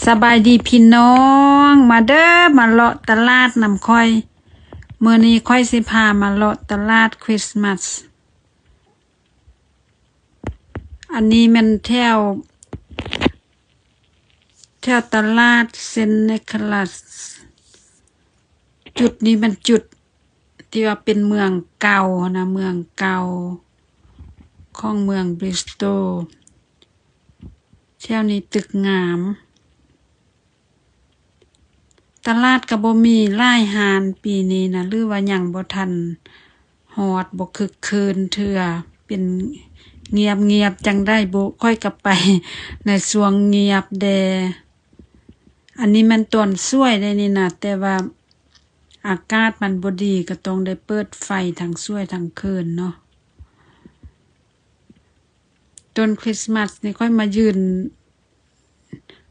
ສະບາຍດີພີ່ນ້ອງ, ມາເດີ້ ມາເລາະຕະຫຼາດນຳຂ້ອຍ. ມື້ນີ້ຂ້ອຍຊິພາມາເລາະຕະຫຼາດຄຣິສມາສ. ອັນນີ້ແມ່ນແຖວ ແຖວຕະຫຼາດເຊັນນິໂຄລັສ. ຈຸດນີ້ແມ່ນຈຸດ ທີ່ວ່າເປັນເມືອງເກົ່າຫັ້ນນະ, ເມືອງເກົ່າຂອງເມືອງບຣິສໂຕ. ແຖວນີ້ຕຶກງາມ. ຕະຫຼາດກໍບໍ່ມີຫຼາຍຮ້ານປີນີ້ນະ, ຫຼືວ່າຍັງບໍ່ທັນຮອດ, ບໍ່ຄຶກຄື້ນເທື່ອ, ເປັນງຽບໆ ຈັ່ງໃດບຸ. ຂ້ອຍກໍໄປໃນຊ່ວງງຽບແດ່. ອັນນີ້ແມ່ນຕອນສວຍໄດ໋ນີ້ນະ, ແຕ່ວ່າອາກາດມັນບໍ່ດີ ກໍຕ້ອງໄດ້ເປີດໄຟທັງສວຍທັງຄືນເນາະ. ຕົ້ນຄຣິສມາສນີ້ຂ້ອຍມາຢືນ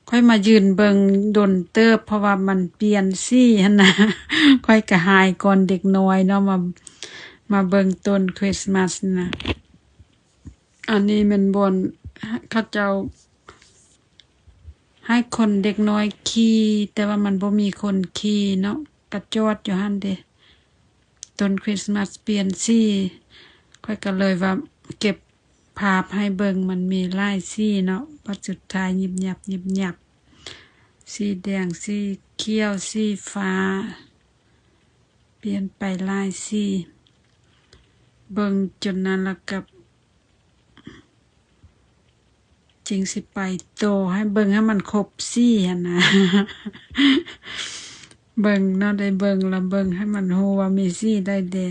ຂ້ອຍມາຢືນເບິ່ງດົນເຕີບ ເພາະວ່າມັນປ່ຽນສີຫັ້ນນະ. ຂ້ອຍກໍຫາຍກ່ອນເດັກນ້ອຍເນາະ ມາ ມາເບິ່ງຕົ້ນຄຣິສມາສນະ. ອັນນີ້ແມ່ນບ່ອນເຂົາເຈົ້າໃຫ້ຄົນເດັກນ້ອຍຂີ່, ແຕ່ວ່າມັນບໍ່ມີຄົນຂີ່ເນາະ, ກະຈອດຢູ່ຫັ້ນເດ. ຕົ້ນຄຣິສມາສປ່ຽນສີ, ຂ້ອຍກໍເລີຍວ່າເກັບພາບໃຫ້ເບິ່ງ, ມັນມີຫຼາຍສີເນາະ. ບັດສຸດທ້າຍຍິບຍັບ, ຍິບຍັບ, ສີແດງ, ສີຂຽວ, ສີຟ້າ, ປ່ຽນໄປຫຼາຍສີ. ເບິ່ງຈົນນັ້ນລະກໍ ຈຶ່ງຊິໄປຕໍ່ ໃຫ້ເບິ່ງໃຫ້ມັນຄົບສີຫັ້ນນະ. ເບິ່ງເນາະ, ໄດ້ເບິ່ງລະເບິ່ງໃຫ້ມັນຮູ້ວ່າມີສີໃດແດ່.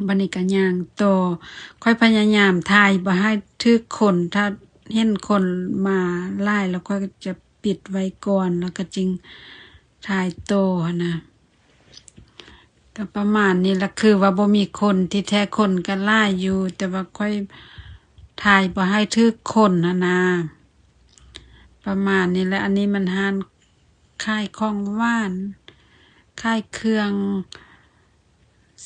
ບັດນີ້ກໍຍ່າງຕໍ່. ຂ້ອຍພະຍາຍາມຖ່າຍບໍ່ໃຫ້ຖືກຄົນ, ຖ້າເຫັນຄົນມາຫຼາຍແລ້ວ ຂ້ອຍກໍຈະປິດໄວ້ກ່ອນ ແລ້ວກໍຈຶ່ງຖ່າຍຕໍ່ຫັ້ນນະ. ກໍປະມານນີ້ລະ, ຄືວ່າບໍ່ມີຄົນ, ທີ່ແທ້ຄົນກໍຫຼາຍຢູ່ ແຕ່ວ່າຂ້ອຍຖ່າຍບໍ່ໃຫ້ຖືກຄົນຫັ້ນນາ. ປະມານນີ້ແຫຼະ. ອັນນີ້ມັນຮ້ານຂາຍຂອງຫວານ, ຂາຍເຄື່ອງ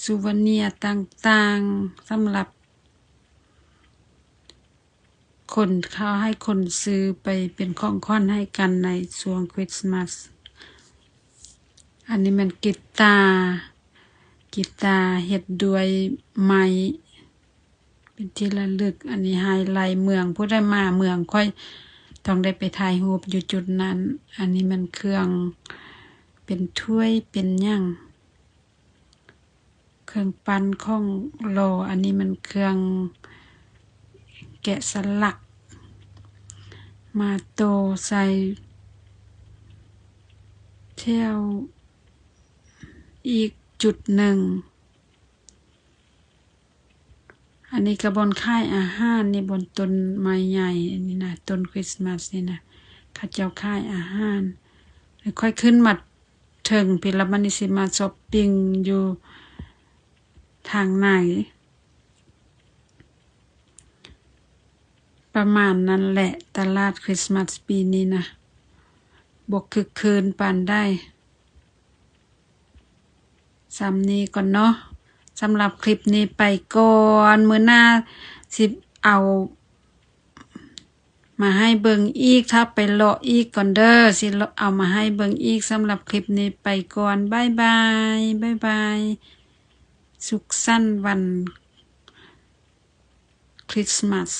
ຊູເວເນຍຕ່າງໆ ສຳລັບ ຄົນເຂົາໃຫ້ຄົນຊື້ໄປເປັນຂອງຂວັນໃຫ້ກັນໃນຊ່ວງຄຣິສມາສ. ອັນນີ້ແມ່ນກີຕາ, ກີຕາເຮັດດ້ວຍໄມ້ ເປັນທີ່ລະລຶກ. ອັນນີ້ໄຮໄລເມືອງ, ຜູ້ໃດມາເມືອງຂ້ອຍຕ້ອງໄດ້ໄປຖ່າຍຮູບຢູ່ຈຸດນັ້ນ. ອັນນີ້ແມ່ນເຄື່ອງເປັນຖ້ວຍເປັນຫຍັງ. ເຄື່ອງປັ້ນຂອງຫຼໍ່, ອັນນີ້ແມ່ນເຄື່ອງແກະສະຫຼັກ. ມາຕໍ່ໃສ່ແຖວອີກຈຸດໜຶ່ງ. ອັນນີ້ກໍບ່ອນຂາຍອາຫານນີ້, ບ່ອນຕົ້ນໄມ້ໃຫຍ່ອັນນີ້ນະ, ຕົ້ນຄຣິສມາສນີ້ນະ, ເຂົາເຈົ້າຂາຍອາຫານ. ຂ້ອຍຂຶ້ນມາເທິງພີ້ລະ, ບັດນີ້ຊິມາຊັອບປິງຢູ່ທາງໃນ. ປະມານນັ້ນແຫຼະ, ຕະຫຼາດຄຣິສມາສປີນີ້ນະ ບໍ່ຄຶກຄື້ນປານໃດ. ສ່ຳນີ້ກ່ອນເນາະ, ສຳລັບຄລິບນີ້ໄປກ່ອນ. ມື້ໜ້າຊິເອົາມາໃຫ້ເບິ່ງອີກ, ຖ້າໄປເລາະອີກກ່ອນເດີ້, ຊິເອົາມາໃຫ້ເບິ່ງອີກ. ສຳລັບຄລິບນີ້ໄປກ່ອນ, ບາຍບາຍ, ບາຍບາຍ, ສຸກສັນວັນຄຣິສມາສ.